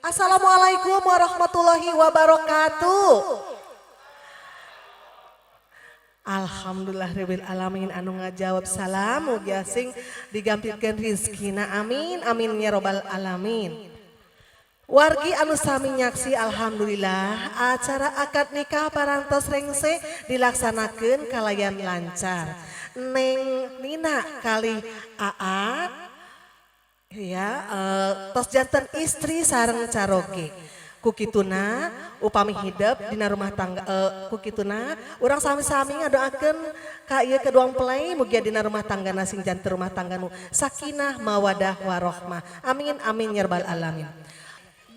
Assalamualaikum warahmatullahi wabarakatuh. Alhamdulillahirabbil alamin, anu ngajawab salam mugi sing digampilkeun rizkina, amin amin ya robbal alamin. Wargi anu sami nyaksi, alhamdulillah acara akad nikah parantos rengse dilaksanakeun kalayan lancar. Neng Nina kalih AA ya tos janten istri sareng caroge. Kukituna upami hidep dina rumah tangga kukituna urang sami-sami ngadoakeun ka ieu kedua mempelai, mugia dina rumah tangga sing janten rumah tangga nu sakinah, mawadah, warohmah, amin amin ya rabbal alamin.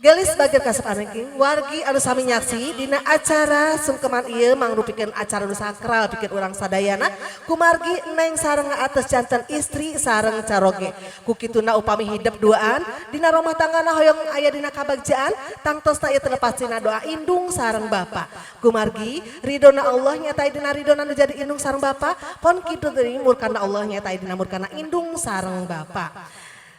Gelis bager kasep anaking, wargi anu sami nyaksi, dina acara sungkeman ieu mangrupikeun acara nu sakral pikeun urang sadayana, kumargi neng sareng atos janten istri sareng caroge. Kukituna upami hidep duaan dina rumah tanggana hoyong aya dina kabagjaan, tangtosna ieu teu lepas tina doa indung sareng bapa, kumargi ridona Allah nyata dina ridona nu jadi indung sareng bapa, pon kitu deui murkana Allah nyata dina murkana indung sareng bapa.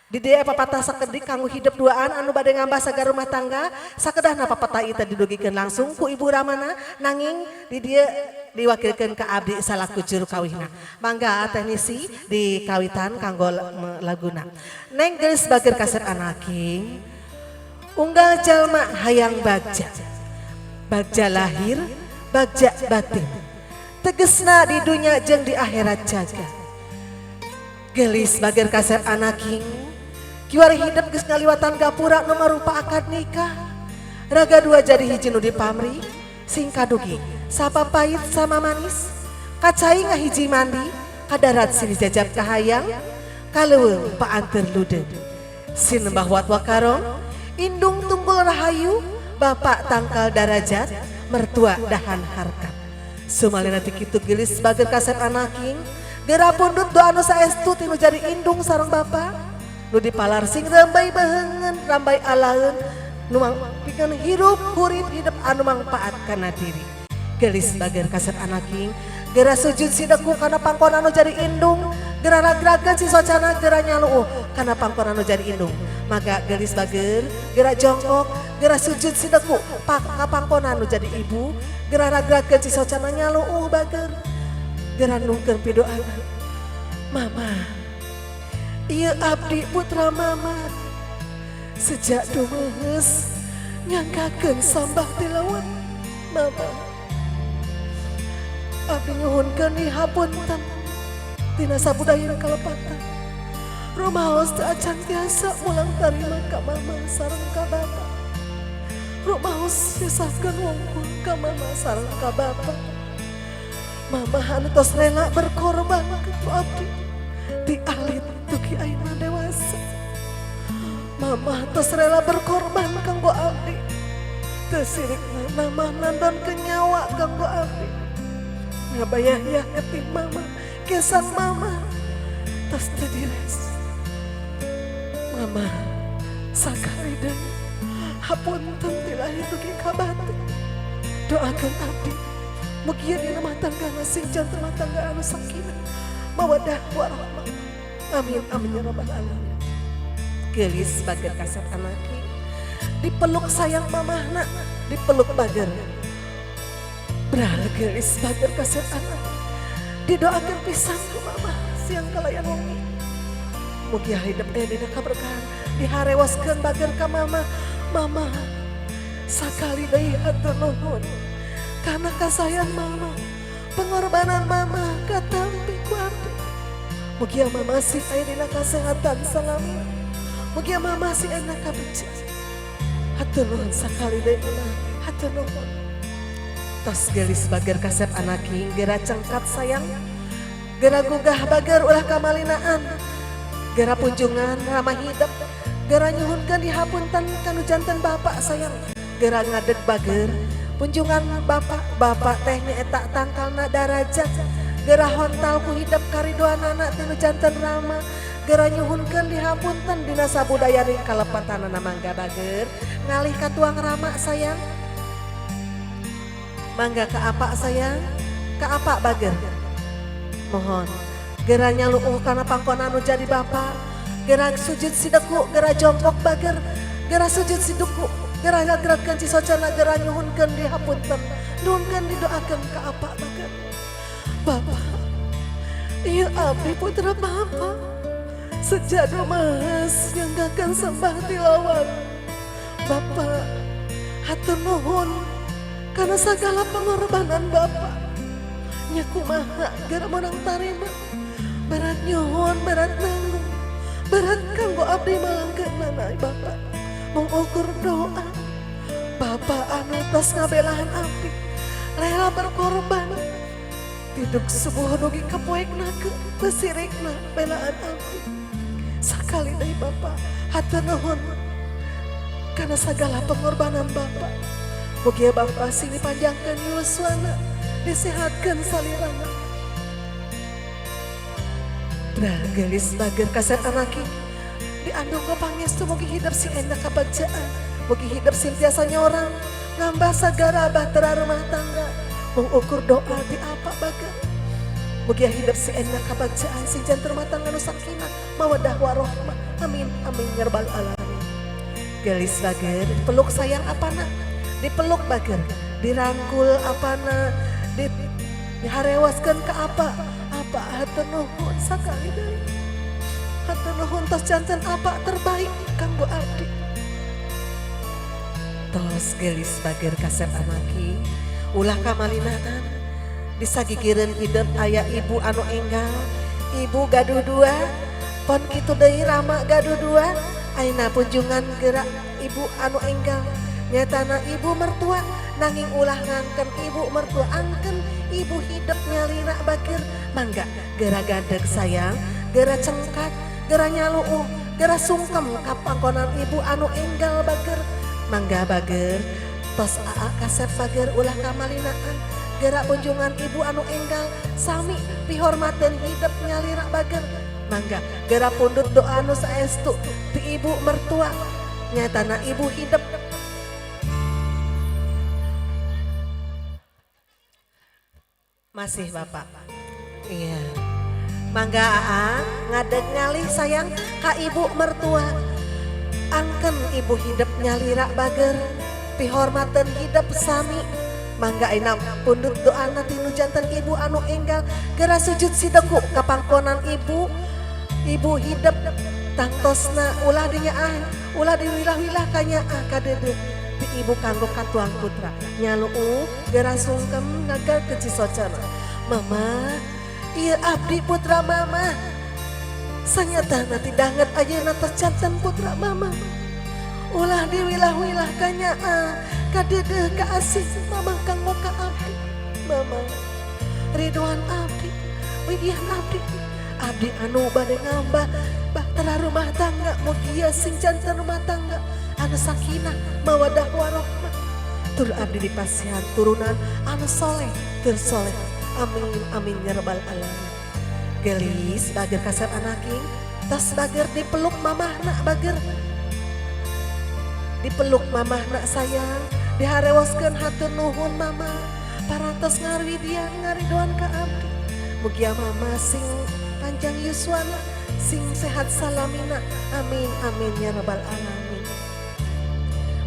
Di dieu papatah sakedik kanggo hidep duaan anu bade ngambah sagar rumah tangga. Sakedahna papatah ieu teh didugikeun langsung ku Ibu Ramana, nanging di dieu diwakilkeun ka abdi salaku juru kawihna. Mangga teknisi di kawitan kanggo laguna. Neng geus bager kasep anaking, unggal jalma hayang bagja, bagja lahir, bagja batin, tegesna di dunya jeung di akhirat jaga. Gelis bager kasep anaking, kiwari hidep geus ngaliwatan gapura nu marupa akad nikah, raga dua jadi hiji nu dipamri, sing kadugi sapa pahit sama manis, kacai ngahiji mandi, kadarat silih jajab kahayang, kaleuweung paanteur ludeung, sinembah watwa karong, indung tunggul rahayu, bapak tangkal darajat, mertua dahan harkat. Sumalina ti kitu, gelis bager kasep anaking, gera pundut doa anu saestu tinu jadi indung sareng bapa nu dipalar sing rambay beheungeun, rambay alaeun, nu pikeun hirup hurip hidup anu mangpaat kana diri. Gelis bager kasep anaking, gera sujud sideku kana pangkon anu jadi indung, gera ragrageun si socana, gera nyaluuh kana pangkon anu jadi indung. Maka gelis bager, gera jongkok, gera sujud sideku pak ka pangkon anu jadi ibu, gera ragrageun si socana, nyaluuh bager, gera nungkeun pidoana. Mama, ieu abdi putra mama, sejak dumehes nyangkakeun sambah tilawat. Mama, abdi nyuhunkeun dihapunten tina sabudaya kalepatan. Rumaos teu acan tiasa mulang tarima ka mama sareng ka bapa. Rumaos nyesahkeun wungkul ka mama sareng ka bapa. Mama anu tos rela berkorban ku abdi ti alit dugi ayeuna dewasa. Mama tos rela berkorban kanggo abdi, teu sirikna mama nandonkeun nyawa kanggo abdi, ngabayah getih mama, kesang mama tos teu dires. Mama, sakali deui hapunten ti lahir dugi ka batin. Doakeun abdi, mugia di rumah tangga sing janten rumah tangga anu sakinah, mawadah, warahmah, amin amin ya rabbal alamin. Gelis bager kasep anaki, dipeluk sayang mamahna, dipeluk bager. Beral gelis bager kasep anak, didoakan pisan ku mama siang kalayan wengi, mugia hidup aya dina kaberkahan. Diharewoskeun bager ka mama. Mama, sakali deui hatur nuhun karena kasayan mama, pengorbanan mama katampi ku abdi. Mugia mama sing aya dina kasehatan salami, mugia mama sing aya dina kabegja. Hatur nuhun sakali deui, mama, hatur nuhun. Tos gelis bager kasep anaki, gera cengkat sayang, gera gugah bager, ulah kamalinaan, gera punjungan rama hidep, gera nyuhunkeun dihapunten kanu janten bapak sayang, gera ngadeg bager, punjungan bapak. Bapak teh eta tangkalna darajat, gera hontal ku hidep karidoanana tinu janten rama, gera nyuhunkeun dihapunten dina sabudayaning kalepatanana. Mangga bager ngalih ka tuang rama sayang. Mangga ke apa sayang, ke apa bager. Mohon gera nyaluuh kana pangkon anu jadi bapak, gera sujud sideku, gera jongkok bager, gera Gera sujud siduku, gera nyadrakeun cisocana, gera nyuhunkeun dihapunten, nuhunkeun didoakeun ka apa bager. Bapak, ieu abdi putra Bapak. Sejak mas nyanggakeun sembah tilawan. Bapak, hatur nuhun karena segala pengorbanan Bapak. Nya kumaha geura meunang tarima. Berat nyuhun, berat nanggung, berat kanggo abdi malangkeunana Bapak. Mengukur doa Bapak anu tos ngabelahan abdi, rela berkorban. Tiduk subuh dugi ka poekna besirikna belaan abdi. Sakali deui Bapak, hatur nuhun karena segala pengorbanan Bapak. Mugia Bapak sing dipanjangkeun yuswana, disehatkeun salirana. Nah, gelis bager kasep anaki diandung ku pangestu, mugi hidep sing enak kabagjaan, mugi hidep sing tiasa nyorang ngambah sagara bahtera rumah tangga, mengukur doa di apa bager. Mugi hidep sing enak kabagjaan, sing janten rumah tangga nu sakinah mawadah warohmah. Amin amin ya rabbal alamin. Gelis bager dipeluk sayang apana, dipeluk bager, dirangkul apana, di diharewaskeun ke apa apa. Hatur nuhun sakali deui, hatur nuhun tos janten apa terbaik kanggo abdi. Tos gelis bager kasep anaki, ulah kamalinaan. Disagigireun hidep aya ibu anu enggal, ibu gaduh dua, pon kitu deui rama gaduh dua. Ayeuna punjungan gerak ibu anu enggal, nyatana ibu mertua. Nanging ulah ngangken ibu mertua, angken ibu hidep nyalira bager. Mangga gera gadeg sayang, gera cengkat, gera nyaluuh, gera sungkem ka pangkonan ibu anu enggal bager. Mangga bager, tos aa kasep bager, ulah kamalinaan. Gera kunjungan ibu anu enggal, sami pihormateun hidep nyalira bager. Mangga gera pundut doa anu saestu ti ibu mertua, nyatana ibu hidep. Masih Bapak. Iya. Mangga aa ngadeg ngalih sayang ka ibu mertua. Angken ibu hidep nyalira bager, pihormateun hidep sami. Mangga ayeuna pundut doana tinu janten ibu anu enggal, gera sujud sideku ka pangkonan ibu. Ibu hidep tangtosna ulah dinyaah, ulah diwilah-wilah kanyaah kadeudeuh ti ibu kanggo katuang putra. Nyaluu gera sungkem ngagal ke cisocana. Mama, ieu abdi putra mama. Sanyatana tidanget ayeuna tos janten putra mama. Ulah diwilah-wilah kanyaah kadeudeuh kaasih mama kanggo ka abdi. Mama, Ridwan abdi, Widian abdi, abdi anu bade ngambah bahtera rumah tangga, mugia sing janten rumah tangga anu sakinah mawadah warohmah. Tur abdi dipasihan turunan anu soleh tersoleh. Amin amin ya rabbal alamin. Gelis bager kasep anaking, tas bager dipeluk mamahna bager, dipeluk mamahna sayang, diharewoskeun hatur nuhun mama parantos ngarwidian ngaridoan ka abdi. Mugia mama sing panjang yuswana, sing sehat salamina. Amin amin ya rabbal alamin.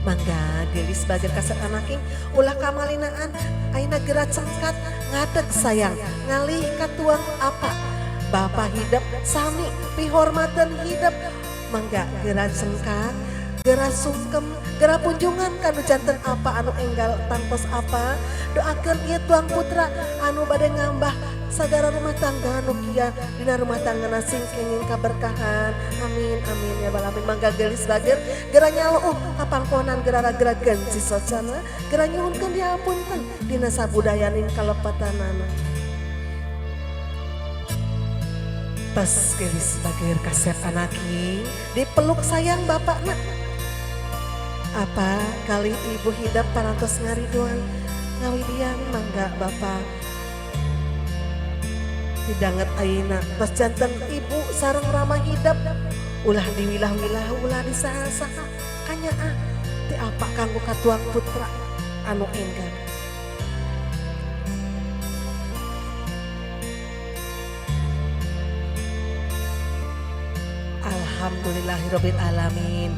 Mangga gelis bager kasep anaking, ulah kamalinaan. Ayeuna gera cengkat ngadeg sayang ngalih katuang apa Bapak hidep, sami pihormateun hidep. Mangga gera cengkat, gera sungkem, gera punjungan kanu janten apa anu enggal tangtos apa. Doakeun ieu tuang putra anu bade ngambah sagara rumah tangga anu kia dina rumah tangga sing kenging kaberkahan. Amin amin ya rabbal alamin. Mangga gelis bager gera nyaluuh ka pangkonan, gera ragragan cisocana, gera nyuhunkeun dihapunten dina sabudayaning kalepatanana. Tos gelis bager kasep anaki, dipeluk sayang bapakna. Apa kali ibu hidep parantos ngariduan ngawidian. Mangga bapak didanget ayeuna tos janten ibu sareng rama hidep, ulah diwilah-wilah, ulah disaha-saha kanyaah ti apa kanggo katuang putra anu enggal. Alhamdulillahirabbil alamin.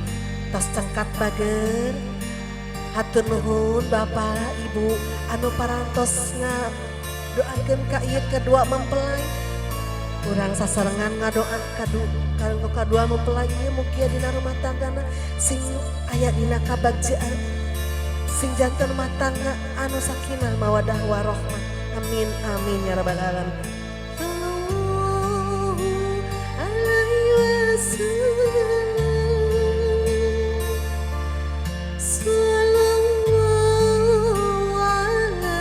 Tos cengkat bager. Hatur nuhun Bapak Ibu anu parantos ngadoakeun ka ieu kedua mempelai. Urang sasarengan ngadoa kanggo kadua mempelai ieu, mugia dina rumah tanggana sing aya dina kabagjaan, sing janten rumah tangga anu sakinah mawadah warohmah. Amin amin ya rabbal alamin. Sallallahu alaihi wasallam. Sallallahu ala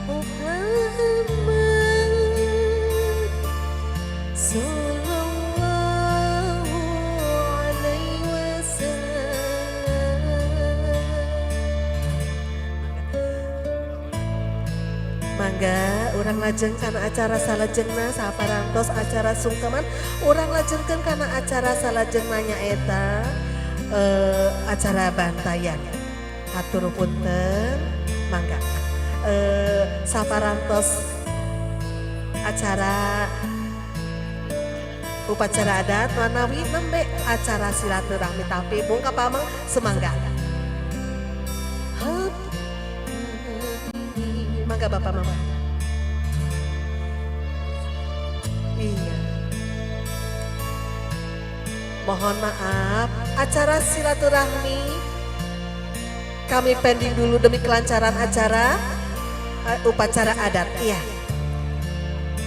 Muhammad. Sallallahu alaihi wasallam. Mangga urang lajeng kana acara salajengna. Saparantos acara sungkeman, urang lajengkeun kana acara salajengna, nyaeta acara bantayan. Hatur punten, mangga saparantos acara upacara adat, manawi nembe acara silaturahmi, tapi bung kapameng semangga. Hup. Mangga Bapak Mama. Iya. Mohon maaf, acara silaturahmi kami pending dulu demi kelancaran acara upacara adat. Iya.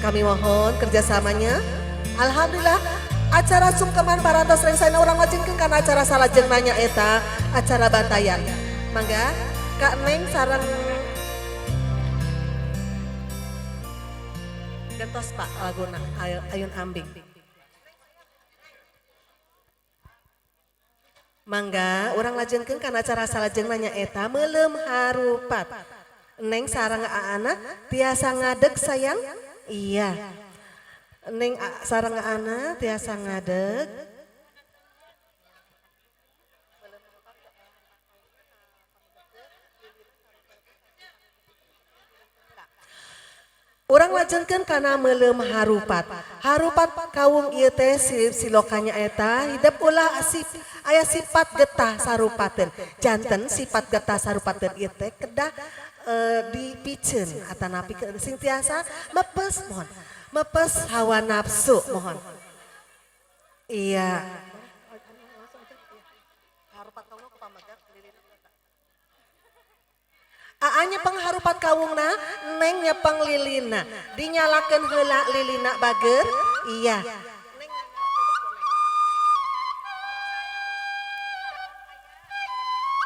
Kami mohon kerjasamanya. Alhamdulillah, acara sungkeman parantos rengsana, urang lajengkeun kana acara salajengna, nyaeta acara bantayan. Mangga Kak Neng sareng gentos Pak laguna Ayun Ambing. Mangga urang lajengkeun kana acara salajengna, nyaeta meuleum harupat. Neng sareng Aana tiasa ngadeg, sayang? Iya. Neng sareng Aana tiasa ngadeg. Urang lajengkeun kana meuleum harupat. Harupat kawung ieu teh silokanya eta hidep ulah aya sifat getah sarupateun. Janten sifat getah sarupateun ieu teh kedah dipiceun atanapi sing tiasa mepes, mohon. Mepes hawa nafsu, mohon. Iya. Harupat kawung ku pamegat. Aa nyepeng harupat kawungna, Neng nyepeng lilina. Dinyalakeun heula lilina, bager. Iya.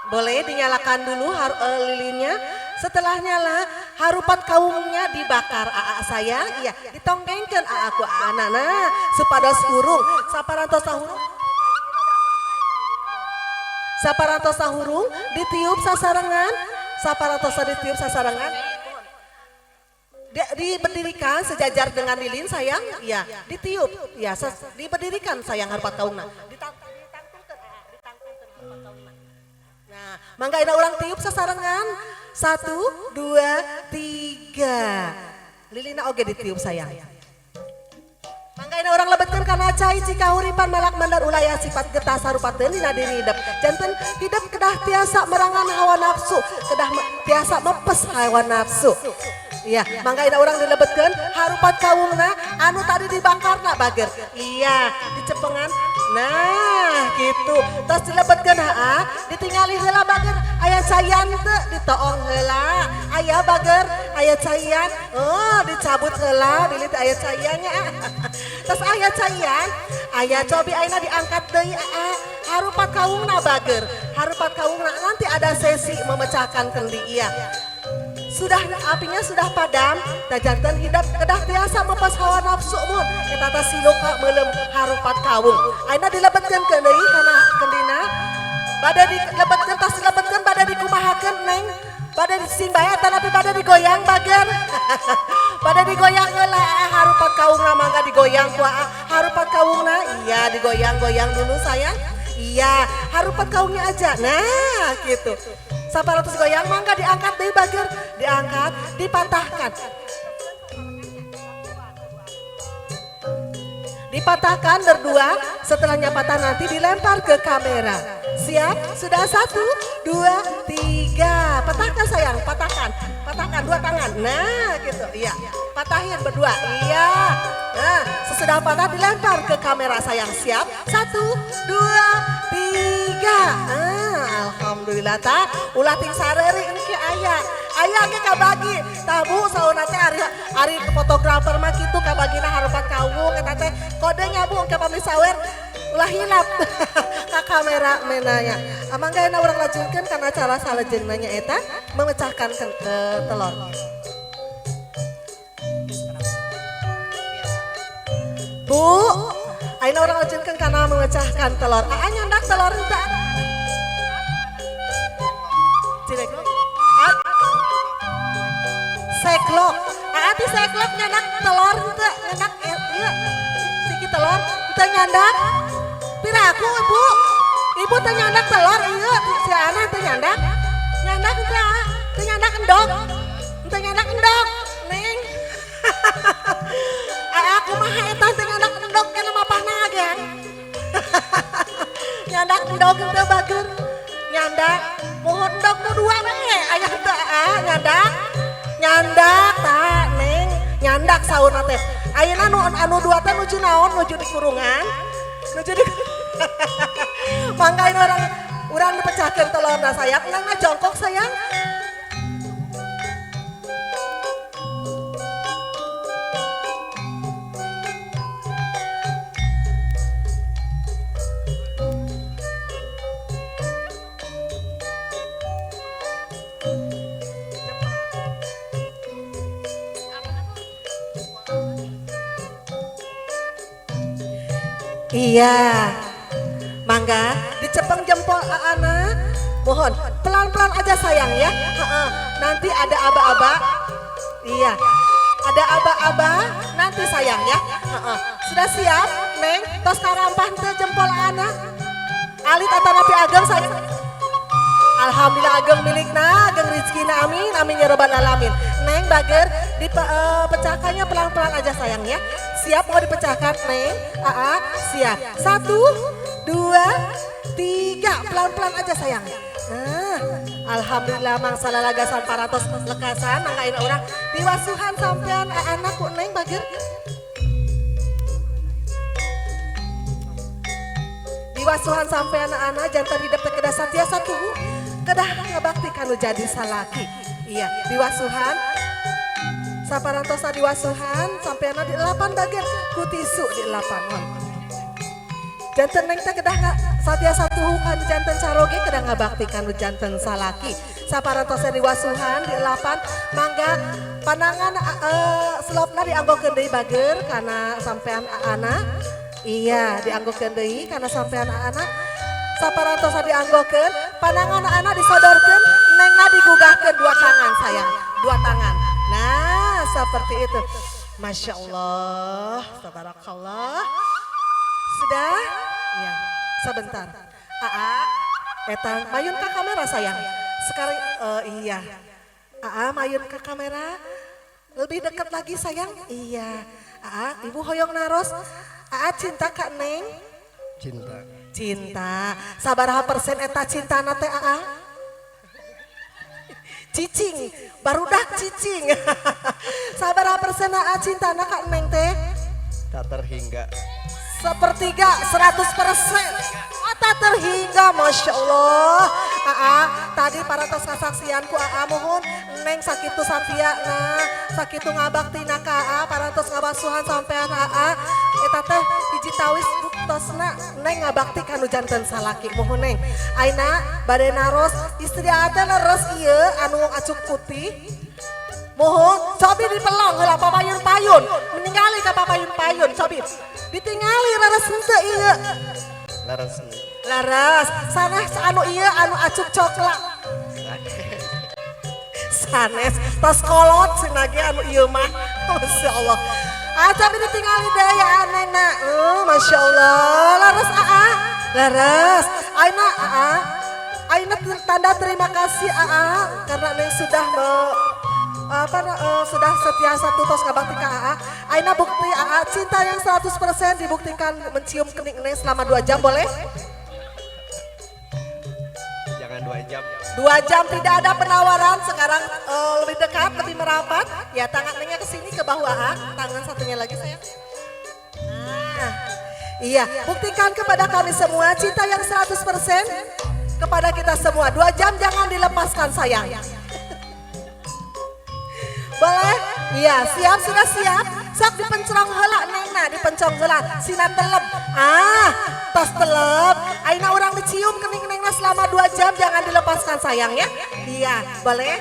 Boleh dinyalakan dulu lilinnya. Setelah nyala, harupat kawungnya dibakar, aa sayang. Iya, ditonggengkeun aa ku aana, nah, supados hurung. Saparantos hurung. Saparantos hurung ditiup sasarengan. Saparantos ditiup sasarengan. Diberdirikan sejajar dengan lilin, sayang. Iya, ditiup. Ya, diberdirikan, sayang, harupat kawungna. Ditangtungkeun, aa, ditangtungkeun harupat kawungna. Nah, mangga ina urang tiup sasarengan. Satu, dua, tiga. Lilina oge ditiup, sayang. Mangga ina urang lebetkeun kana cai cikahuripan malak mandar ulaya sifat getah sarupateun dina diri hidep. Janten hidep kedah tiasa merangan hawa nafsu, kedah tiasa mepes hawa nafsu. Iya, mangga ina urang dilebetkeun harupat kawungna anu tadi dibakarna, bager. Iya, dicepengan. Nah, gitu. Terus dilebetkeun, haa, ditingali heula, bager, aya caian teu, ditoong heula. Aya, bager, aya caian. Oh, dicabut heula bilih teu aya caiannya. Terus aya caian, aya, cobi ayeuna diangkat deui, aa. Harupat kawungna, bager. Harupat kawungna nanti ada sesi memecahkan kendi, iya. Sudah, apinya sudah padam, janten hidep kedah tiasa mepes hawa nafsu mun. Eta teh siloka meuleum harupat kawung. Ayeuna dilebetkeun ke deui kana kendina. Bade dilebetkeun, tos dilebetkeun, bade dikumahakeun, Neng? Bade disimbaya tanapi bade digoyang, bager? Bade digoyang heula harupat kawungna, mangga digoyang ku aa. Harupat kawungna, iya, digoyang-goyang dulu, sayang. Iya, harupat kawungnya aja. Nah, gitu. Saparatus goyang, mangga diangkat deui, bager, diangkat, dipatahkan. Dipatahkan berdua, setelahnya patah nanti dilempar ke kamera. Siap? Sudah, satu, dua, tiga. Patahkan, sayang, patahkan. Patahkan dua tangan. Nah, gitu. Iya. Patahin berdua. Iya. Nah, sesudah patah dilempar ke kamera, sayang. Siap? Satu, dua, tiga. Ah, alhamdulillah, tah. Ulah ting sareuri, engke aya. Aya ge kabagi. Tah, Bu, saurna teh ari ari fotografer mah kitu kabagina harupat kawung eta teh. Kodenya, Bu, engke pami sawer ulah hilap ka kamera menanya. Amangga ayeuna urang lanjutkeun kana acara salajengna, nyaeta memecahkan telur. Bu, ayeuna urang lanjutkeun kana memecahkan telur. Aa, nyandak telur henteu? Cirek. Ah, seklok. Aa ti seklok nyandak telur henteu? Nyandak ieu siki telur henteu nyandak? Piraku, Ibu? Ibu teu nyandak telur ieu, si Ana teu nyandak? Nyandak henteu, Aa? Teu nyandak endog? Henteu nyandak endog, Neng. Aa, kumaha eta teu nyandak endog kana mapahna ge? Nyandak endog henteu, bager? Nyandak. Mohon endog nu dua we aya henteu, Aa? Nyandak? Nyandak tah, Neng. Nyandak saurna teh. Ayeuna nu anu dua teh nuju naon? Nuju di kurungan? Nuju di. Mangga ini urang urang dipecahkeun telurna, sayang. Neng jongkok, sayang. Iya. Mangga dicepeng jempol Aana. Mohon pelan-pelan aja, sayang, ya. Heeh. Nanti ada aba-aba. Iya. Ada aba-aba nanti, sayang, ya. Heeh. Sudah siap, Neng? Tos karampah teu jempol Aana? Alit atanapi ageng, sayang? Alhamdulillah, ageng milikna, ageng rizkina, amin, amin ya robbal alamin. Neng bager, dipecahkannya pelan-pelan aja, sayang, ya. Siap mau dipecahkan, Neng? Aa, siap. Satu, dua, tiga, pelan-pelan aja, sayang. Nah, alhamdulillah mangsa lalagasan parantos lekasan, manggain urang diwasuhan sampean anak ku Neng bager. Diwasuhan sampean anak, janten hidep teh kedah satiasa tuhu, kedah ngabakti kanu jadi salaki. Iya, diwasuhan saparantosa diwasuhan sampean dielapan, bager, ku tisu dielapan. Mohon. Janten Neng teh kedah satiasa tuhu kanu janten caroge, kedah ngabakti kanu janten salaki. Saparantosa diwasuhan dielapan, mangga panangan selopna dianggokeun deui, bager, kana sampean aana. Iya, dianggokeun deui kana sampean aana. Saparantosa dianggokeun, panangan aana disodorkeun, Nengna digugahkeun dua tangan, sayang, dua tangan. Nah, seperti itu. Masya Allah, tabarakallah. Sudah? Ya, sebentar. Aa, eta mayun ke kamera, sayang. Sekarang iya. Aa, mayun ke kamera. Lebih dekat lagi, sayang. Iya. Aa, Ibu hoyong naros. Aa cinta ka Neng? Cinta. Cinta. Sabaraha persen eta cintana teh, Aa? Cicing, barudak cicing. Sabaraha persen Aa cintana ka Neng teh? Tak terhingga. Sepertiga, 100%. Oh, tak terhingga, Masya Allah. Aa, tadi parantos kasaksian ku Aa, mohon Neng sakitu satia nah, sakitu ngabaktina ka Aa, parantos ngabasuhan sampean Aa. Eta teh hiji tawis buktosna Neng ngabakti kanu janten salaki, mohon Neng. Aina bade naros, istri Aa teh leres ieu anu acuk putih? Mohon, cobi dipelong heula papayun-payun, meningali ka papayun-payun, cobi. Ditingali leres henteu ieu? Leres. Leres. Sanes anu ieu anu acuk coklat? Sanes, tos kolot cenah ge anu ieu mah. Masya Allah. Ah, cobi ditingali deui ya anena. Masya Allah. Leres, Aa. Leres. Aina Aa. Aina tanda terima kasih Aa karena Neng sudah Apa sudah setia satu tos ngabakti ka AA. Ayeuna bukti AA cinta yang 100% dibuktikan mencium kening Neng selama 2 jam, boleh? Jangan 2 jam. 2 jam tidak ada penawaran. Sekarang lebih dekat, lebih merapat. Ya, tangan Nengnya ke sini, ke bahu AA. Tangan satunya lagi, sayang. Nah, iya, buktikan kepada kami semua cinta yang 100% kepada kita semua. 2 jam jangan dilepaskan, sayang. Boleh? Iya, siap, sudah siap. Sok dipencrong heula, Neng, nah, dipencrong heula. Sina telep. Ah, tos telep. Ayeuna urang dicium kening Nengna selama 2 jam jangan dilepaskan, sayang, ya. Iya, boleh?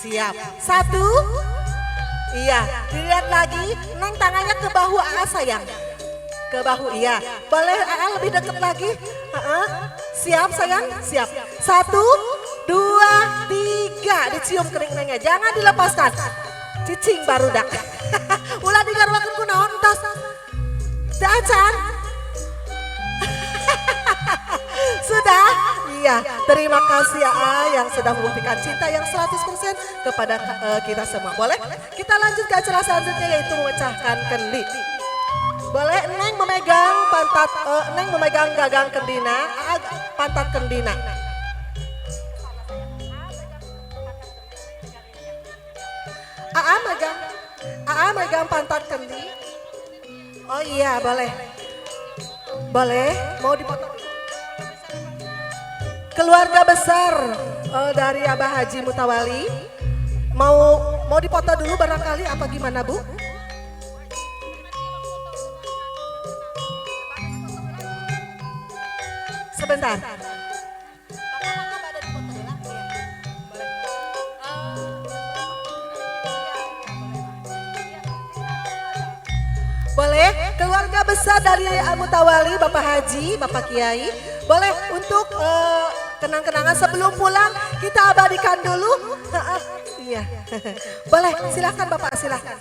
Siap. Satu. Iya, dilihat lagi. Neng, tangannya ke bahu AA, sayang. Ke bahu, iya. Boleh AA lebih dekat lagi? AA. Siap, sayang? Siap. Satu, dua, tiga. Dicium kening Nengnya. Jangan dilepaskan. Cicing barudak. Ulah digarwakeun, kunaon tos. Teu acan. Sudah? Iya, terima kasih AA yang sudah membuktikan cinta yang 100% kepada kita semua. Boleh? Kita lanjut ke acara selanjutnya, yaitu memecahkan kendi. Boleh Neng memegang pantat, Neng memegang gagang kendina, AA pantat kendina. AA megang, AA megang pantat kendi. Oh iya, boleh. Boleh, mau dipotong. Keluarga besar dari Abah Haji Mutawali mau mau dipoto dulu barangkali, apa gimana, Bu? Sebentar. Bapak mangga pada dipoto heula. Iya. Boleh. Boleh, keluarga besar dari Mutawali, Bapak Haji, Bapak Kiai, boleh untuk kenang-kenangan sebelum pulang kita abadikan dulu. Iya, boleh, silakan Bapak, silakan.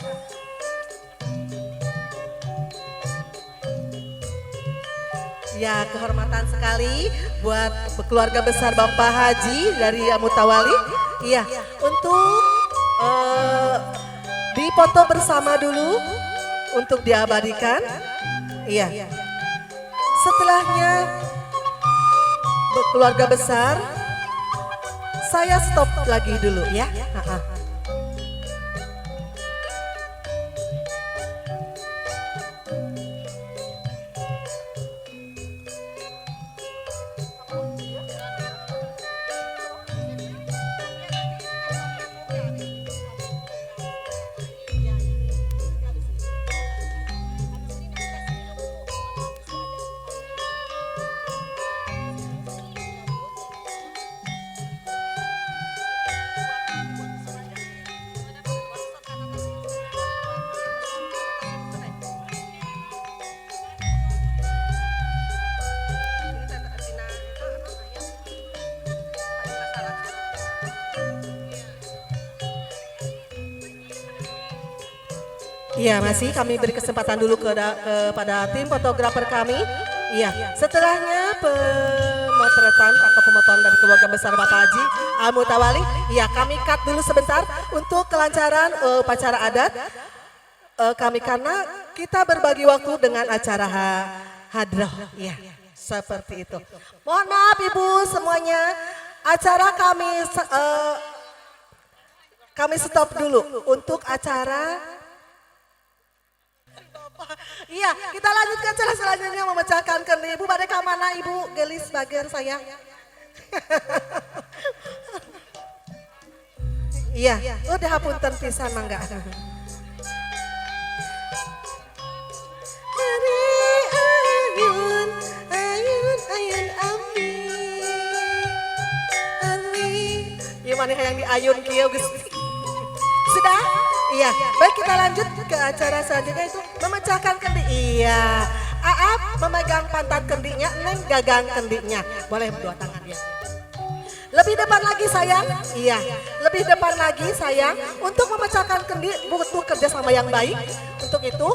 Ya, kehormatan sekali buat keluarga besar Bapak Haji dari Mutawali. Iya, untuk dipoto bersama dulu untuk diabadikan. Iya. Setelahnya keluarga besar, saya stop lagi dulu ya. Ha-ha. Iya, masih kami beri kesempatan dulu kepada tim fotografer kami. Iya, setelahnya pemotretan atau pemotongan dari keluarga besar Bapak Haji Al Mutawali. Iya, kami cut dulu sebentar untuk kelancaran upacara adat kami karena kita berbagi waktu dengan acara hadroh. Iya, seperti itu. Mohon maaf, Ibu semuanya, acara kami stop dulu untuk acara. Iya, kita lanjutkan acara selanjutnya memecahkan kendi. Ibu pada mana, Ibu? Geulis, bager saya. Iya, udah, hapunten pisan, mangga. Ari ayun, ayun, ayun, ami. Ami. Ieu maneh hayang diayun kieu, Gusti. Sudah? Iya. Baik, kita lanjut ke acara selanjutnya, itu memecahkan kendi. Iya. Aap memegang pantat kendinya, Neng gagang kendinya. Boleh dua tangan ya. Lebih depan lagi, sayang. Iya. Lebih depan lagi, sayang. Untuk memecahkan kendi butuh kerjasama yang baik. Untuk itu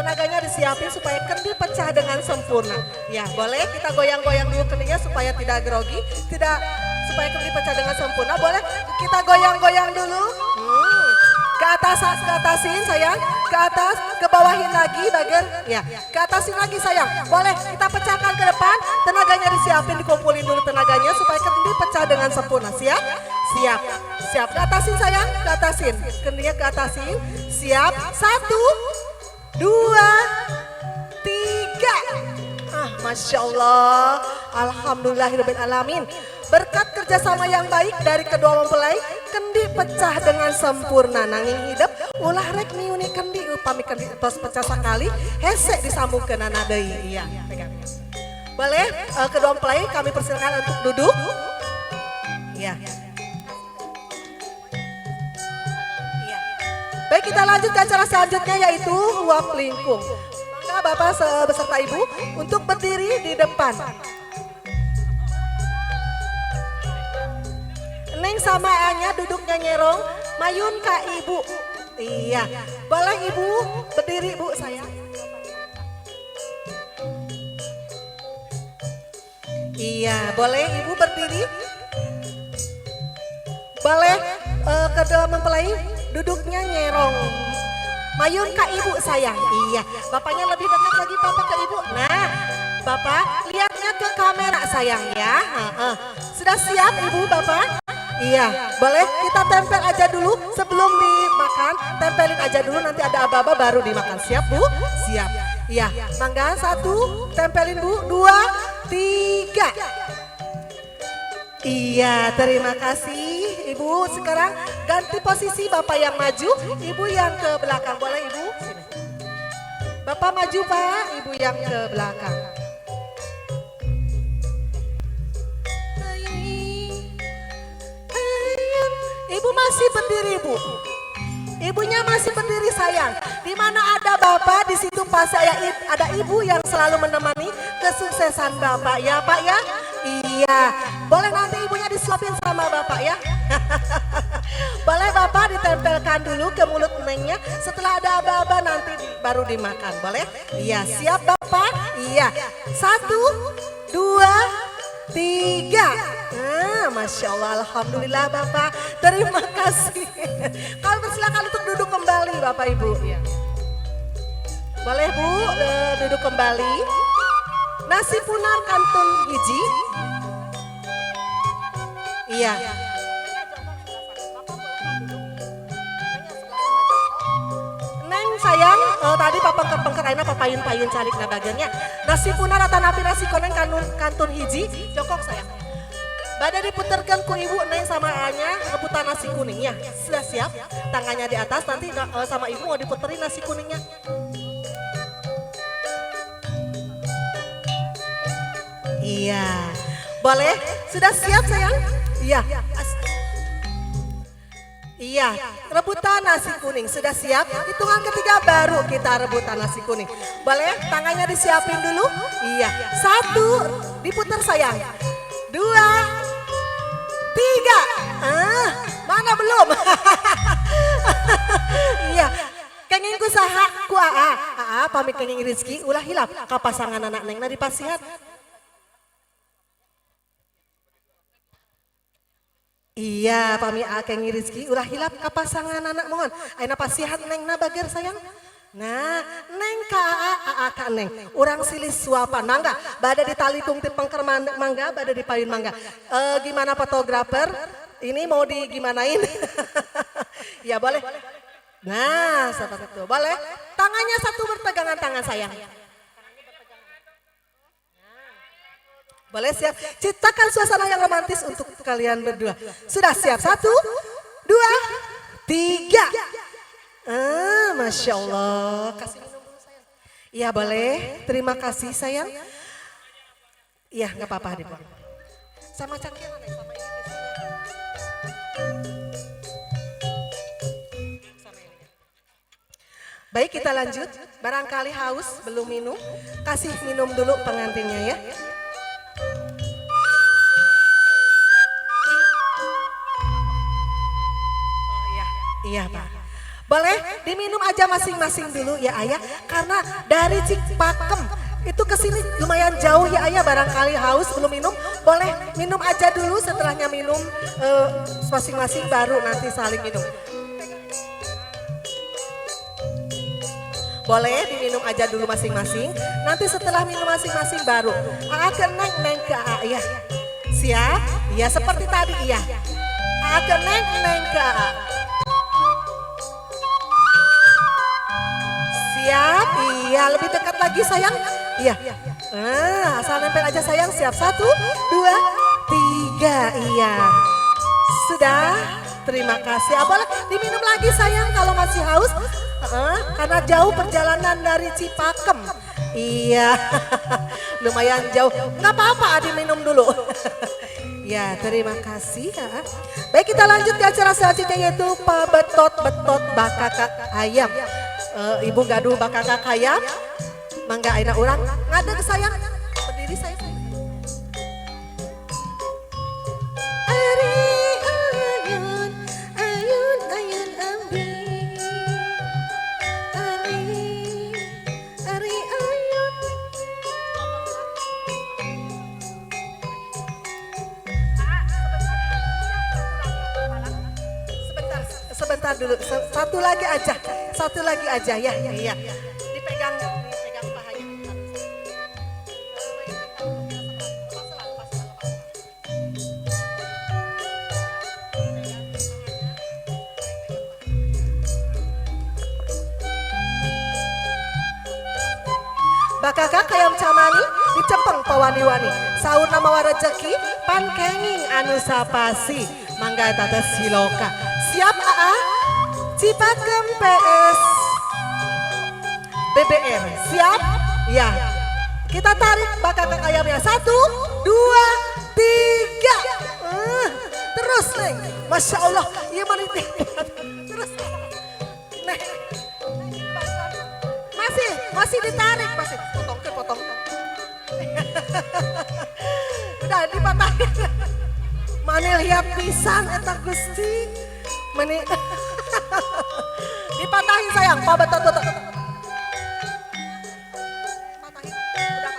tenaganya disiapin supaya kendi pecah dengan sempurna. Ya, boleh kita goyang-goyang dulu kendinya supaya tidak grogi, tidak Supaya kendi pecah dengan sempurna, boleh kita goyang-goyang dulu. Ke atas, ke atasin, sayang, ke atas, ke bawahin lagi, bagian, ya, ke atasin lagi, sayang. Boleh kita pecahkan ke depan, tenaganya disiapin, dikumpulin dulu tenaganya supaya kendi pecah dengan sempurna. Siap? Siap. Siap. Ke atasin, sayang, ke atasin. Kendinya ke atasin. Siap. Satu, dua, tiga. Ah, Masya Allah. Alhamdulillahirabbil alamin. Berkat kerjasama yang baik dari kedua mempelai, kendi pecah dengan sempurna. Nanging hidep ulah rek miuni kendi, upami kendi tos pecah sekali, hese disambungkeunana deui. Iya, pegang. Boleh kedua mempelai kami persilakan untuk duduk. Iya. Iya. Baik, kita lanjut ke acara selanjutnya, yaitu huap lingkung. Mangga Bapak beserta Ibu untuk berdiri di depan. Neng sama Anya duduknya nyerong, mayun ka Ibu. Iya, boleh Ibu berdiri, Bu, sayang. Iya, boleh Ibu berdiri. Boleh kedua mempelai duduknya nyerong. Mayun ka Ibu, sayang. Iya, bapaknya lebih dekat lagi, Bapak ke Ibu. Nah, Bapak lihatnya ke kamera, sayang, ya. Heeh. Sudah siap Ibu, Bapak? Iya, boleh kita tempel aja dulu sebelum dimakan. Tempelin aja dulu, nanti ada aba-aba baru dimakan. Siap, Bu? Siap. Iya, mangga satu, tempelin, Bu, dua, tiga. Iya, terima kasih, Ibu. Sekarang ganti posisi, Bapak yang maju, Ibu yang ke belakang. Boleh, Ibu? Sini. Bapak maju, Pak, Ibu yang ke belakang. Ibu masih berdiri, Bu. Ibunya masih berdiri, sayang. Di mana ada bapak, di situ pasti ada ibu yang selalu menemani kesuksesan bapak ya, Pak, ya. Iya. Boleh nanti ibunya disuapin sama bapak ya. Boleh Bapak ditempelkan dulu ke mulut nengnya. Setelah ada aba-aba nanti baru dimakan. Boleh? Iya. Siap, Bapak? Iya. Satu, dua, tiga. Nah, Masya Allah, Alhamdulillah, Bapak. Terima kasih. Kami persilakan untuk duduk kembali, Bapak Ibu. Iya. Boleh, Bu, duduk kembali. Nasi punar kantun hiji. Iya. Neng sayang, tadi papengker-pengker ayeuna papayun-payun calik na bagiannya. Nasi punar atanapi nasi koneng kantun hiji, jongkok, sayang. Bade diputerkan ku Ibu, Neng sama Anya rebutan nasi kuningnya. Sudah siap? Tangannya di atas, nanti sama Ibu mau diputerin nasi kuningnya. Iya. Boleh? Sudah siap, sayang? Iya. Iya, rebutan nasi kuning. Sudah siap? Hitungan ketiga baru kita rebutan nasi kuning. Boleh? Tangannya disiapin dulu? Iya. Satu, diputar, sayang. Dua, tiga. Ah, mana belum? Iya. Kenging ku saha? Ku Aa. Aa, pamit kenging rezeki ulah hilap ka pasangan anak neng na dipasihan. Iya, pami Aa kenging rezeki ulah hilap ka pasangan anak, mohon. Ayeuna pasihan neng na bager, sayang. Nah, Neng ka Aa, Aa ka Neng. Urang silih suapan, mangga. Bade ditalikung ti pengker mangga, bade dipayun mangga. Gimana fotografer? Ini mau digimanain? Ya boleh. Nah, seperti itu. Boleh. Tangannya satu berpegangan tangan, sayang. Boleh, siap. Ciptakan suasana yang romantis untuk kalian berdua. Sudah siap? Satu, dua, tiga. Ah, Masya Allah. Kasih minum dulu, sayang. Iya boleh. Terima kasih, sayang. Iya nggak apa-apa dibuang. Sama cangkir mana? Sama ini tisunya. Sama ini. Baik, kita lanjut. Barangkali haus belum minum. Kasih minum dulu pengantinnya ya. Oh, iya. Iya, Pak. Boleh diminum aja masing-masing dulu ya, Ayah. Karena dari Cipakem Itu kesini lumayan jauh ya, Ayah, barangkali haus belum minum, boleh minum aja dulu, setelahnya minum masing-masing baru nanti saling minum. Boleh diminum aja dulu masing-masing. Nanti setelah minum masing-masing baru. Aa ke Neng, Neng ke Aa ya. Siap? Iya, seperti tadi, iya. Aa ke Neng, Neng ke Aa. Siap? Iya, lebih dekat lagi, sayang. Iya. Nah, asal nempel aja, sayang. Siap. Satu, dua, tiga. Iya. Sudah. Terima kasih. Ah, boleh diminum lagi, sayang, kalau masih haus. Karena jauh perjalanan dari Cipakem. Iya, lumayan jauh. Nggak apa-apa, diminum dulu. Ya, terima kasih. Ya. Baik, kita lanjut ke acara selanjutnya, yaitu pabetot betot bakakak ayam. Ibu gaduh bakakak ayam. Mangga ayeuna urang ngadeg, sayang. Berdiri, sayang. Ari ayun, ayun, ayun ambi. Ari, ari ayun. Sebentar, sebentar dulu. Satu lagi aja, satu lagi aja ya. Iya. Dipegang, dipegang pahanya. Bakakak hayam camani dicempeng pawani-wani. Saurna mawa rejeki pan kenging anu sapasi. Mangga eta teh siloka. Siap, Aa? Cipakem PS BBR. Siap? Ya. Kita tarik bakakak ayamnya. Satu, dua, tiga. Terus, Neng. Masya Allah. Iya, mani. Terus. Neng. Masih, masih ditarik, masih. Potong ke potong. Udah dipatahin. Mani lihat pisan eta, Gusti. Mani dipatahin, sayang, pak betot betot. Patahin, udah patahin.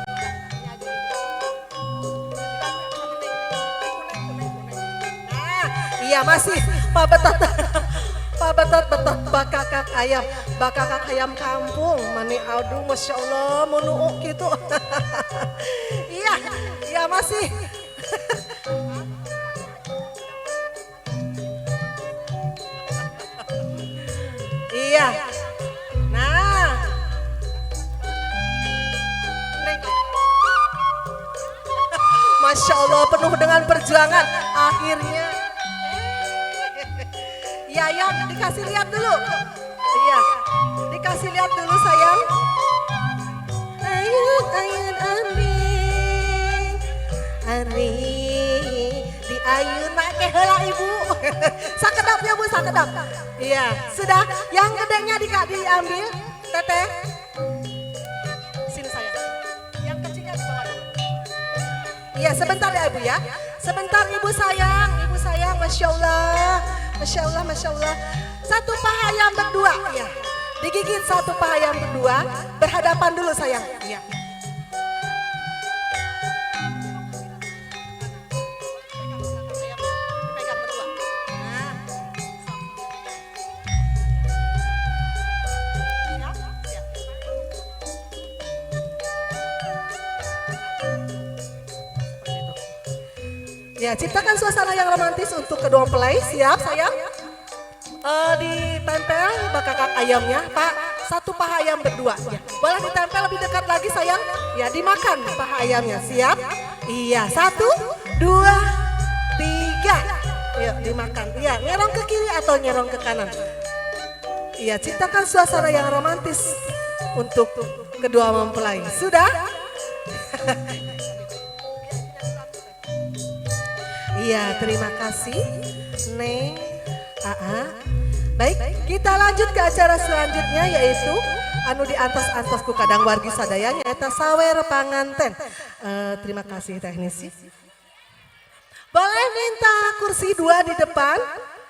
Udah, ini aja. Nah, iya masih pak betot. Pak betot betot bakakak ayam, bakakak ayam kampung. Mani aduh, masya Allah, mau nuuk gitu. Iya, iya masih. Iya. Nah. Neng. Masya Allah, penuh dengan perjuangan akhirnya. Ya, ya, dikasih lihat dulu. Iya, dikasih lihat dulu, sayang. Ayun, ayun, ami. Ari, di ayun make heula, Ibu. Sakedap ya, Bu, sakedap. Iya, sudah. Yang gedenya diambil, Teteh. Sini, sayang. Yang kecilnya di bawah dulu. Iya, sebentar ya, Ibu ya. Sebentar, Ibu sayang, Ibu sayang, Masya Allah. Masya Allah, Masya Allah. Satu paha ayam berdua, ya. Digigit satu paha ayam berdua, berhadapan dulu, sayang. Iya. Dipegang berdua. Nah. Siap? Siap. Seperti itu. Ya, ciptakan suasana yang romantis untuk kedua mempelai. Siap, sayang? Ditempel bakakak ayamnya, Pak. Satu paha ayam berdua. Ya. Boleh ditempel lebih dekat lagi, sayang? Ya, dimakan paha ayamnya. Siap? Iya, satu, dua, tiga. Yuk, dimakan. Iya, nyerong ke kiri atau nyerong ke kanan. Iya, ciptakan suasana yang romantis untuk kedua mempelai. Sudah? Iya, terima kasih, Neng. Aa. Baik, kita lanjut ke acara selanjutnya, yaitu anu diantos-antos ku kadang wargi sadaya, nyaeta sawer panganten. Terima kasih, teknisi. Boleh minta kursi dua di depan?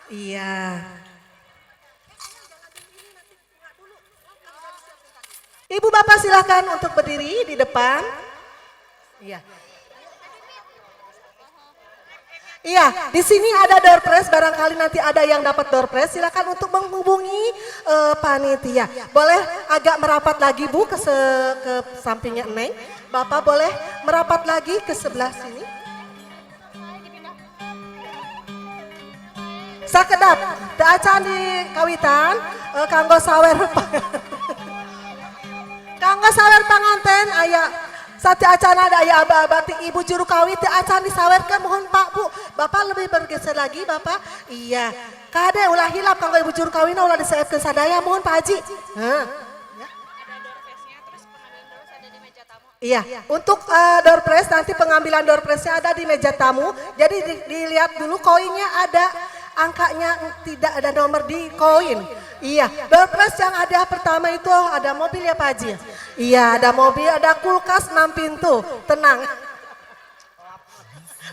Iya. Ibu bapak silahkan untuk berdiri di depan. Iya. Iya, di sini ada door prize. Barangkali nanti ada yang dapat door prize. Silakan untuk menghubungi panitia. Boleh agak merapat lagi, Bu, ke sampingnya Neng. Bapak boleh merapat lagi ke sebelah sini. Sakedap, teu acan dikawitan kanggo sawer panganten aya sateuacan ada aya aba-aba ti ibu juru kawin, teu acan disawerkeun. Mohon, Pak, Bu, Bapak lebih bergeser lagi, Bapak. Iya, kade, ulah hilap kanggo ibu juru kawin, ulah diseepkeun sadaya. Mohon, Pak Haji. Hah. Iya, untuk door prize, nanti pengambilan door prize-nya ada di meja tamu. Jadi dilihat dulu koinnya ada angkanya tidak, ada nomor di koin. Iya, door prize yang ada pertama itu ada mobil ya, Pak Haji, ya? Iya, ada mobil, ada kulkas 6 pintu. Tenang.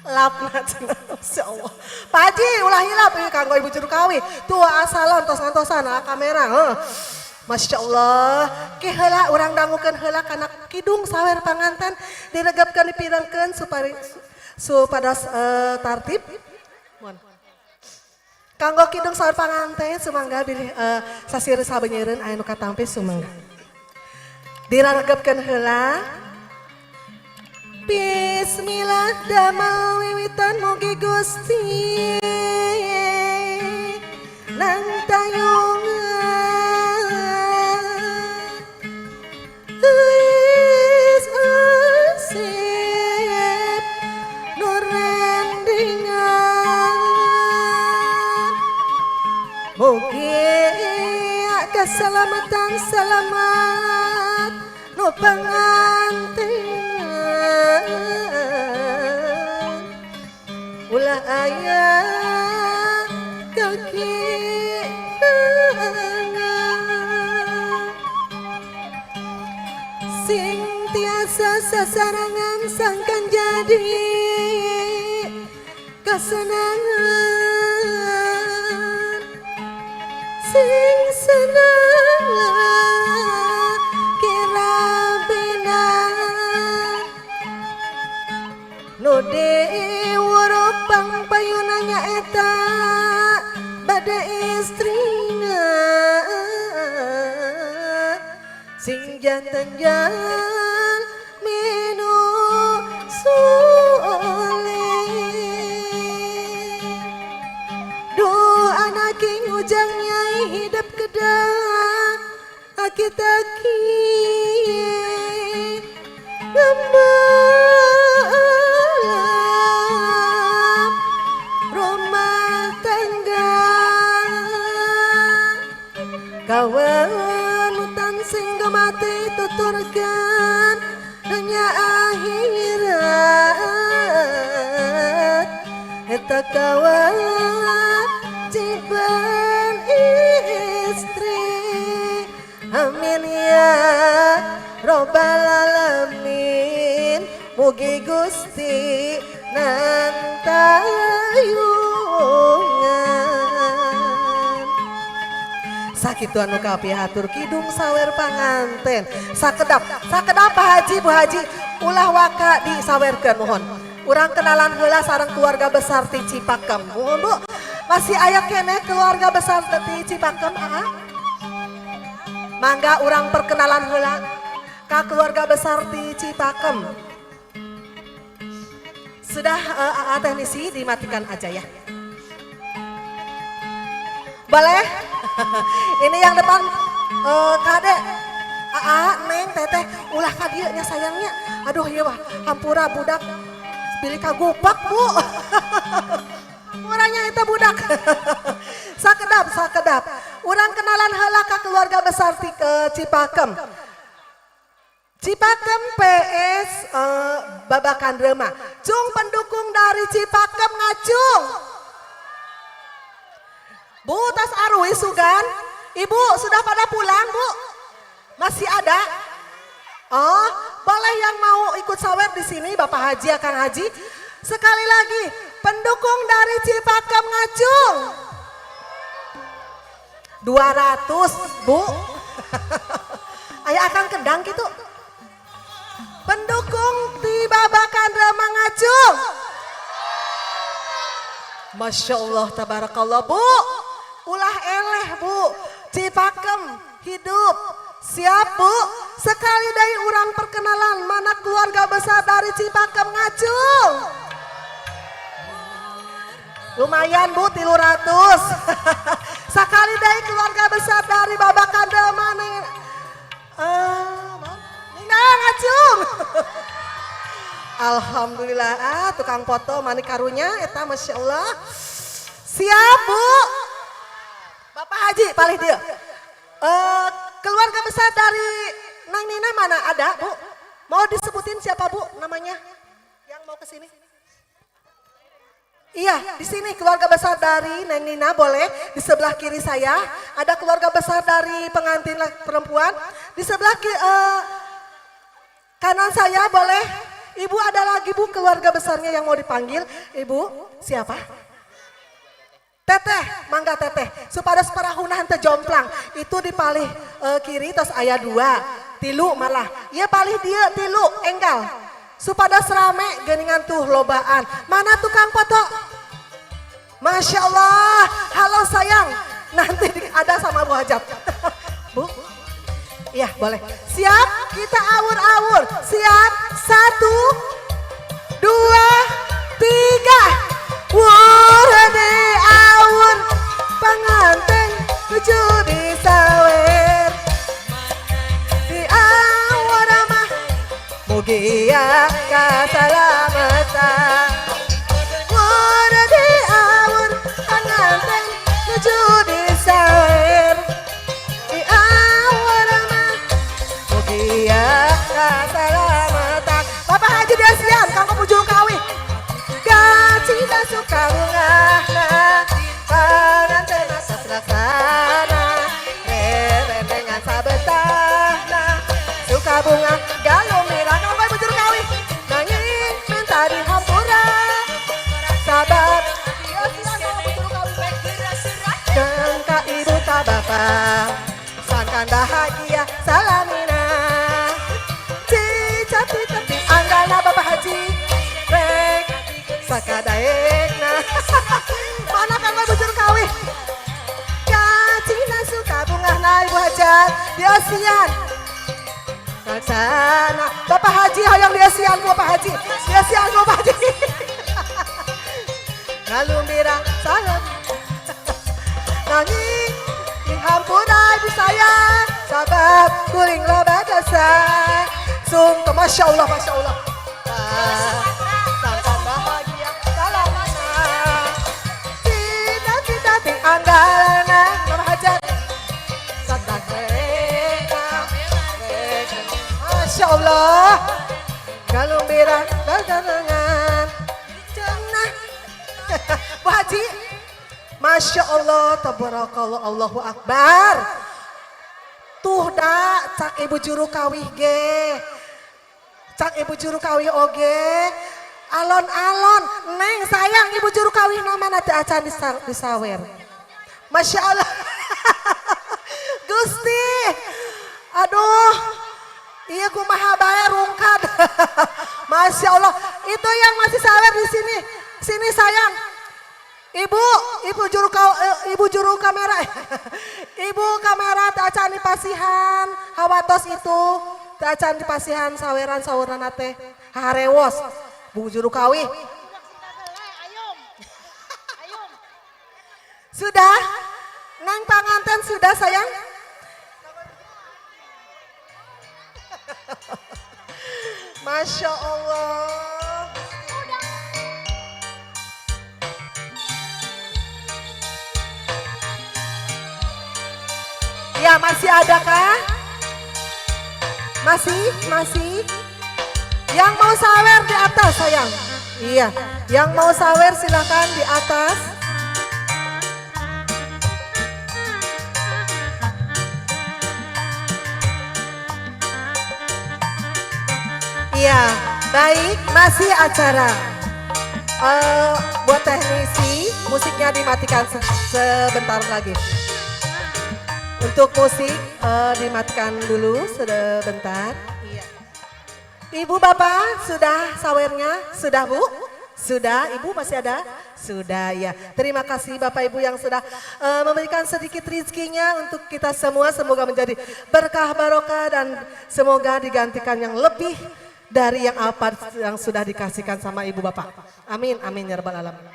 Lapna cenah, Masya Allah. Pak Haji, ulah hilap ieu kanggo ibu juru kawin. Tuh asalon tos ngantosan ah, kamera. Heuh. Masya Allah, ke heula urang dangukeun heula kana kidung sawer panganten, diregepkeun, dipirengkeun supaya supados tartib. Mohon. Kanggo kidung sawer panganten, sumangga bilih sasir sabenyeureun aya nu katampi, sumangga. Diraregepkeun heula. Bismillah damel wiwitan, mugi Gusti nangtayungan. Wis asip nur rendingan, mugi keselamatan selamat nu pangantinan, ulah aya kakirangan, sing tiasa sasarangan sangkan jadi kesenangan, sing senang kirabinan nu diwuruk pangpayuna nyaeta bade istrina sing janten jalmi nu soleh. Duh anak ujang nyai hidup kedah aki taki ngembalap rumah tangga kawanutan sing mati tuturkan dunia akhirat eta kewajiban istri. Amin ya robbal alamin, mugi Gusti nantayungan. Sakitu anu kapihatur kidung sawer panganten. Sakedap, sakedap, Pak Haji, Bu Haji, ulah waka disawerkeun, mohon. Urang kenalan heula sareng keluarga besar ti Cipakem. Mohon, Bu, masih aya keneh keluarga besar ti Cipakem, aa? Mangga urang perkenalan heula ka keluarga besar ti Cipakem. Sudah, AA teknisi dimatikan aja ya. Boleh? Ini yang depan, kade, AA, Neng, Teteh, ulah ka dieu nya sayangnya. Aduh iya wah, hampura budak bilih kagupak, Bu. Hampuranya itu budak. Sakedap, sakedap. Urang kenalan heula ka keluarga besar ti Cipakem. Cipakem PS Babakan Rema. Cung, pendukung dari Cipakem ngacung. Bu, tas arui sugan. Ibu sudah pada pulang, Bu? Masih ada? Oh, boleh yang mau ikut sawer di sini, Bapak Haji, Akang Haji. Sekali lagi, pendukung dari Cipakem ngacung. 200, Bu. Ayo. Aya akang kendang gitu. Pendukung di Babakan Remang ngacung. Masya Allah, tabarakallah, Bu. Ulah eleh, Bu. Cipakem hidup. Siap, Bu. Sekali dari orang perkenalan, mana keluarga besar dari Cipakem ngacung? Lumayan, Bu, 300. Sekali dari keluarga besar dari Babakan Remang. Nina ngacung. Alhamdulillah, ah, tukang foto manik karunya, eta Masya Allah. Siap, Bu. Bapak Haji paling dia. Keluarga besar dari Nang Nina mana ada, Bu? Mau disebutin siapa, Bu, namanya? Yang mau ke sini? Iya, di sini keluarga besar dari Neng Nina boleh. Di sebelah kiri saya ada keluarga besar dari pengantin perempuan. Di sebelah kanan saya boleh. Ibu ada lagi, Bu, keluarga besarnya yang mau dipanggil. Ibu, siapa? Teteh, mangga Teteh. Supados parahuna henteu jomplang. Itu di palih kiri terus aya dua, tilu malah. Iya, palih dia tilu, enggal. Supados rame geningan tuh lobaan. Mana tukang foto? Masya Allah. Halo, sayang. Nanti ada sama Bu Hajat. Bu? Iya, boleh. Siap? Kita awur-awur. Siap? Satu, dua, tiga. Wur di awur pengantin nuju disawer. Di awur mah mugia kasalamatan. Wur di awur pengantin nuju disawer. Di awur mah mugia kasalamatan. Bapak Haji Desian, kanggo ujung kawih. Gacina suka bungahna, panganten atas laksana, rerenengan sabetahna, suka bunga galumira kanggo bujur kawih, nanging minta dihampura, sabab dan ka ibu ka bapak, sangkan bahagia salamina. Cicati tepi anggalna Bapak Haji, rek sakadaekna. Mana kan bujur kawih? Kacina suka bungahna, Ibu Hajat, diasian. Kaksana, Bapak Haji hoyong diasian ku Bapak Haji, diasian ku Bapak Haji. Ngalumbira salam. Nanging dihampura ibu sayang, sabab kuring loba dosa. Sungkem, Masya Allah, Masya Allah. Sangkan bahagia salamana. Cita-cita ti anggalana, Mama Hajat. Sangkan reka. Masya Allah. Galumbira barengan. Cenah. Bu Haji. Masya Allah, tabarakallah, Allahu Akbar. Tuh da, cak ibu juru kawih ge. Cak ibu juru kawih oge. Alon-alon, Neng sayang, ibu juru kawih nama nanti acan disawer. Masya Allah. Gusti. Aduh. Iya, kumaha bae rungkad. Masya Allah. Itu yang masih sawer di sini. Sini, sayang. Ibu, ibu juru kamera. Ibu kamera teu acan dipasihan, hawatos itu teu acan dipasihan saweran saurna teh. Harewos. Bu juru kawih. Ayom. Ayom. Sudah? Neng panganten sudah, sayang? Masya Allah. Ya, masih ada kah? Masih? Masih? Yang mau sawer di atas, sayang. Iya, yang mau sawer silakan di atas. Iya, baik, masih acara. Buat teknisi, musiknya dimatikan sebentar lagi. Untuk musik dimatikan dulu sebentar. Iya. Ibu bapak sudah sawernya? Sudah, Bu? Sudah, Ibu masih ada? Sudah ya. Terima kasih Bapak Ibu yang sudah memberikan sedikit rizkinya untuk kita semua. Semoga menjadi berkah barokah dan semoga digantikan yang lebih dari yang apa yang sudah dikasihkan sama Ibu Bapak. Amin, amin ya rabbal alamin.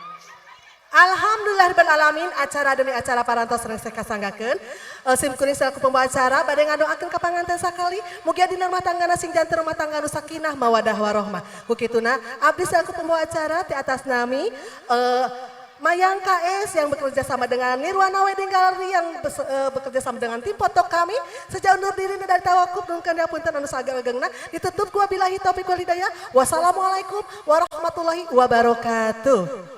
Alhamdulillah rabbil alamin, acara demi acara parantos rengse kasanggakeun. Sim kuring selaku pembawa acara bade ngadoakeun ka panganten sakali, mugia dina rumah tanggana sing janten rumah tangga nu sakinah mawadah warohmah. Ku kituna abdi selaku pembawa acara ti atas nami Mayang KS yang bekerja sama dengan Nirwana Wedding Gallery yang bekerja sama dengan tim foto kami sejauh undur diri dari tawakup nuhunkeun punten anu saageng-agengna, ditutup ku wabillahi taufik wal hidayah, wassalamualaikum warahmatullahi wabarakatuh.